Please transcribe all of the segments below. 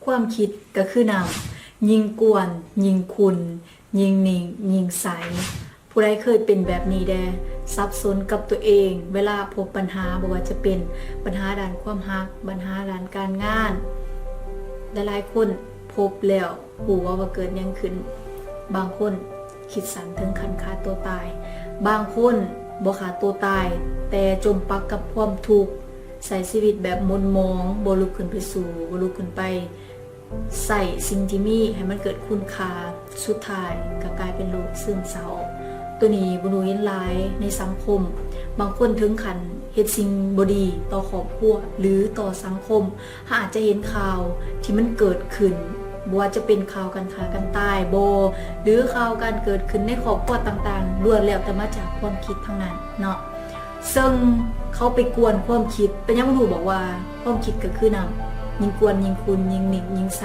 ຄວາມຄິດກໍຄືນ້ຳ, ຍິ່ງກວນ, ຍິ່ງຂຸ່ນ, ຍິ່ງນິ່ງ, ຍິ່ງໃສ. ຜູ້ໃດເຄີຍເປັນແບບນີ້ແດ່? ສັບສົນກັບຕົວເອງເວລາພົບບັນຫາ, ບໍ່ວ່າຈະເປັນບັນຫາດ້ານຄວາມຮັກ, ບັນຫາດ້ານການງານ. ຫຼາຍໆຄົນພົບແລ້ວຮູ້ວ່າ ວ່າເກີດຫຍັງຂຶ້ນ? ບາງຄົນຄິດສັ້ນເຖິງຂັ້ນຂ້າຕົວຕາຍ, ບາງຄົນບໍ່ຂ້າຕົວຕາຍ ແຕ່ຈົມປັກກັບຄວາມທຸກ, ໃຊ້ຊີວິດແບບໝົນໝອງ, ບໍ່ລຸກຂຶ້ນໄປສູ້, ບໍ່ລຸກຂຶ້ນໄປ ໃຊ້ສິ່ງທີ່ມີໃຫ້ມັນເກີດຄຸນຄ່າ, ສຸດທ້າຍກໍກາຍເປັນໂລກຊຶມເສົ້າ. ໂຕນີ້ບຸນຮູ້ເຫັນຫຼາຍໃນສັງຄົມ, ບາງຄົນເຖິງຂັ້ນເຮັດສິ່ງບໍ່ດີຕໍ່ຄອບຄົວ ຫຼື ຕໍ່ສັງຄົມ. ເຮົາອາດຈະເຫັນຂ່າວທີ່ມັນເກີດຂຶ້ນ, ບໍ່ວ່າຈະເປັນຂ່າວການຂ້າກັນຕາຍບໍ ຫຼື ຂ່າວການເກີດຂຶ້ນໃນຄອບຄົວຕ່າງໆ, ລ້ວນແລ້ວແຕ່ມາຈາກຄວາມຄິດທັງນັ້ນເນາະ. ເຊິ່ງເຂົາໄປກວນຄວາມຄິດ, ເປັນຫຍັງບໍ່ຮູ້ບອກວ່າຄວາມຄິດກໍຄືນ້ຳ, ຍິ່ງກວນຍິ່ງຂຸ່ນ, ຍິ່ງນິ່ງ, ຍິ່ງໃສ.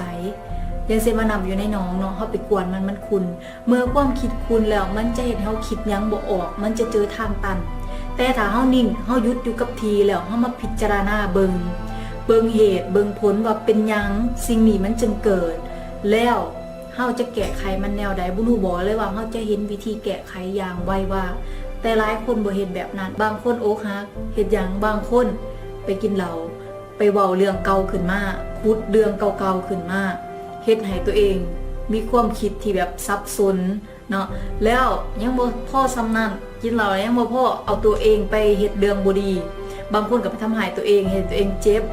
ຢ່າງເຊັ່ນວ່ານ້ຳຢູ່ໃນໜອງເນາະ, ເຮົາໄປກວນມັນ, ມັນຂຸ່ນ. ເມື່ອຄວາມຄິດຂຸ່ນແລ້ວ, ມັນຈະເຮັດໃຫ້ເຮົາຄິດຫຍັງບໍ່ອອກ, ມັນຈະເຈີທາງຕັນ. ແຕ່ຖ້າເຮົານິ່ງ, ເຮົາຢຸດຢູ່ກັບທີ່ແລ້ວ, ເຮົາມາພິຈາລະນາເບິ່ງ, ເບິ່ງເຫດ, ເບິ່ງຜົນວ່າເປັນຫຍັງສິ່ງນີ້ມັນຈຶ່ງເກີດ, ແລ້ວ ເຮົາຈະແກ້ໄຂມັນແນວໃດ? ບໍ່ຮູ້ບອກເລີຍວ່າເຮົາຈະເຫັນວິທີແກ້ໄຂຢ່າງໄວວາ, ແຕ່ຫຼາຍຄົນບໍ່ເຮັດແບບນັ້ນ. ບາງຄົນອົກຫັກ, ເຮັດຫຍັງ? ບາງຄົນໄປກິນເຫຼົ້າ, ໄປເວົ້າເລື່ອງເກົ່າຂຶ້ນມາ, ຂຸດເລື່ອງເກົ່າໆຂຶ້ນມາ, ເຮັດໃຫ້ຕົວເອງມີຄວາມຄິດທີ່ແບບສັບສົນເນາະ. ແລ້ວຍັງບໍ່ພໍສ່ຳນັ້ນ, ກິນເຫຼົ້າແລ້ວຍັງບໍ່ພໍ, ເອົາຕົວເອງໄປເຮັດເລື່ອງບໍ່ດີ, ບາງຄົນກໍໄປທຳຮ້າຍຕົວເອງ, ເຮັດໃຫ້ຕົວເອງເຈັບ,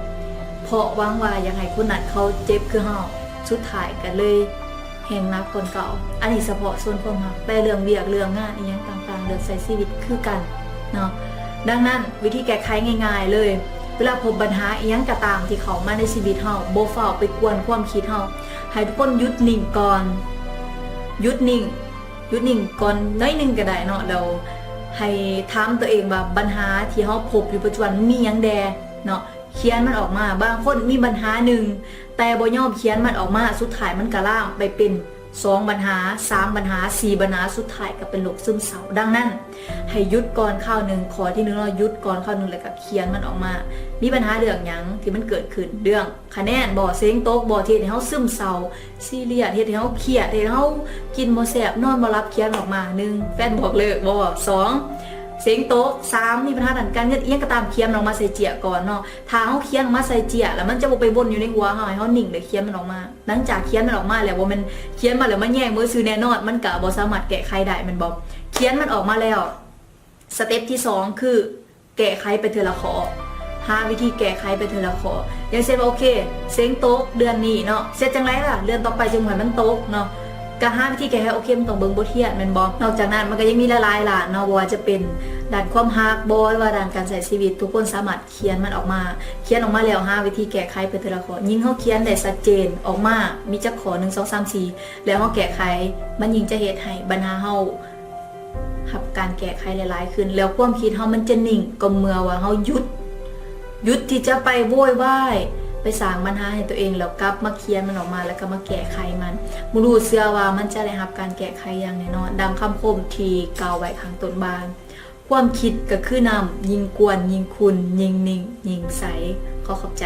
ເພາະຫວັງວ່າຢາກໃຫ້ຄົນນັ້ນເຂົາເຈັບຄືເຮົາ, ສຸດທ້າຍກໍເລີຍ ແຮ່ງໜັກກວ່າເກົ່າ. ອັນນີ້ສະເພາະສ່ວນຄວາມຮັກ, ແຕ່ເລື່ອງວຽກເລື່ອງງານອີ່ຫຍັງຕ່າງໆ, ເລື່ອງໃຊ້ຊີວິດຄືກັນເນາະ. ດັ່ງນັ້ນ ວິທີແກ້ໄຂງ່າຍໆເລີຍ, ເວລາພົບບັນຫາອີ່ຫຍັງກໍຕາມທີ່ເຂົ້າມາໃນຊີວິດເຮົາ, ບໍ່ຟ້າວໄປກວນຄວາມຄິດເຮົາ, ໃຫ້ທຸກຄົນຢຸດນິ່ງກ່ອນ, ຢຸດນິ່ງ, ຢຸດນິ່ງກ່ອນໜ້ອຍໜຶ່ງກໍໄດ້ເນາະ, ແລ້ວໃຫ້ຖາມຕົວເອງວ່າ ບັນຫາທີ່ເຮົາພົບຢູ່ປັດຈຸບັນມີຫຍັງແດ່ເນາະ. ຂຽນມັນອອກມາ. ບາງຄົນມີບັນຫາໜຶ່ງ ແຕ່ບໍ່ຍອມຂຽນມັນອອກມາ, ສຸດທ້າຍມັນກໍລາມໄປເປັນສອງບັນຫາ, ສາມບັນຫາ, ສີ່ບັນຫາ, ສຸດທ້າຍກໍເປັນໂລກຊຶມເສົ້າ. ດັ່ງນັ້ນ ໃຫ້ຢຸດກ່ອນຄາວໜຶ່ງ, ຂໍ້ທີໜຶ່ງເນາະ, ຢຸດກ່ອນຄາວໜຶ່ງ ແລ້ວກໍຂຽນມັນອອກມາ. ມີບັນຫາເລື່ອງຫຍັງທີ່ມັນເກີດຂຶ້ນ? ເລື່ອງຄະແນນບໍ? ເສັງຕົກບໍ? ທີ່ເຮັດໃຫ້ເຮົາຊຶມເສົ້າ, ຊີຣຽສ, ເຮັດໃຫ້ເຮົາຄຽດ, ເຮັດໃຫ້ເຮົາກິນບໍ່ແຊບ, ນອນບໍ່ຫຼັບ, ຂຽນອອກມາ. ໜຶ່ງ ແຟນບອກເລີກບໍ? ສອງ ເສັງຕົກ, ສາມ ມີບັນຫາດ້ານການເງິນ, ອີ່ຫຍັງກໍຕາມ, ຂຽນມັນອອກມາໃສ່ເຈ້ຍກ່ອນເນາະ. ຖ້າເຮົາຂຽນອອກມາໃສ່ເຈ້ຍແລ້ວ ມັນຈະບໍ່ໄປວົນຢູ່ໃນຫົວເຮົາ, ໃຫ້ເຮົານິ່ງແລ້ວຂຽນມັນອອກມາ. ຫຼັງຈາກຂຽນມັນອອກມາແລ້ວ, ບໍ່ແມ່ນຂຽນມາແລ້ວມາແຍງມືຊື່ແນ່ນອນ, ມັນກໍບໍ່ສາມາດແກ້ໄຂໄດ້ແມ່ນບໍ່? ຂຽນມັນອອກມາແລ້ວ, ສະເຕັບທີສອງ ຄື ແກ້ໄຂໄປເທື່ອລະຂໍ້, ຫາວິທີແກ້ໄຂໄປເທື່ອລະຂໍ້. ຢ່າງເຊັ່ນວ່າ ໂອເຄ ເສັງຕົກເດືອນນີ້ເນາະ, ເຮັດຈັ່ງໃດລະ ເດືອນຕໍ່ໄປຈຶ່ງບໍ່ໃຫ້ມັນຕົກເນາະ? ກໍຫາວິທີແກ້ໄຂ, ໂອເຄ ມັນຕ້ອງເບິ່ງບົດຮຽນແມ່ນບໍ່? ນອກຈາກນັ້ນມັນກໍຍັງມີຫຼາຍໆດ້ານເນາະ, ບໍ່ວ່າຈະເປັນດ້ານຄວາມຮັກບໍ ຫຼືວ່າດ້ານການໃຊ້ຊີວິດ, ທຸກຄົນສາມາດຂຽນມັນອອກມາ, ຂຽນອອກມາແລ້ວຫາວິທີແກ້ໄຂໄປເທື່ອລະຂໍ້. ຍິ່ງເຮົາຂຽນໄດ້ຊັດເຈນອອກມາ, ມີຈັກຂໍ້ ໜຶ່ງ ສອງ ສາມ ສີ່ ແລ້ວເຮົາແກ້ໄຂ, ມັນຍິ່ງຈະເຮັດໃຫ້ບັນຫາເຮົາ ຮັບການແກ້ໄຂຫຼາຍໆຂຶ້ນ, ແລ້ວຄວາມຄິດເຮົາມັນຈະນິ່ງ ກໍເມື່ອວ່າເຮົາຢຸດ, ຢຸດທີ່ຈະໄປໂວຍວາຍ, ໄປສ້າງບັນຫາໃຫ້ຕົວເອງ, ແລ້ວກັບມາຂຽນມັນອອກມາ, ແລ້ວກໍມາແກ້ໄຂມັນ. ໝູ່ລູເຊື່ອວ່າມັນຈະໄດ້ຮັບການແກ້ໄຂຢ່າງແນ່ນອນ, ດັ່ງຄຳຄົມທີ່ກ່າວໄວ້ຂ້າງຕົ້ນວ່າ ຄວາມຄິດກໍຄືນ້ຳ, ຍິ່ງກວນຍິ່ງຂຸ່ນ, ຍິ່ງນິ່ງຍິ່ງໃສ. ຂໍຂອບໃຈ.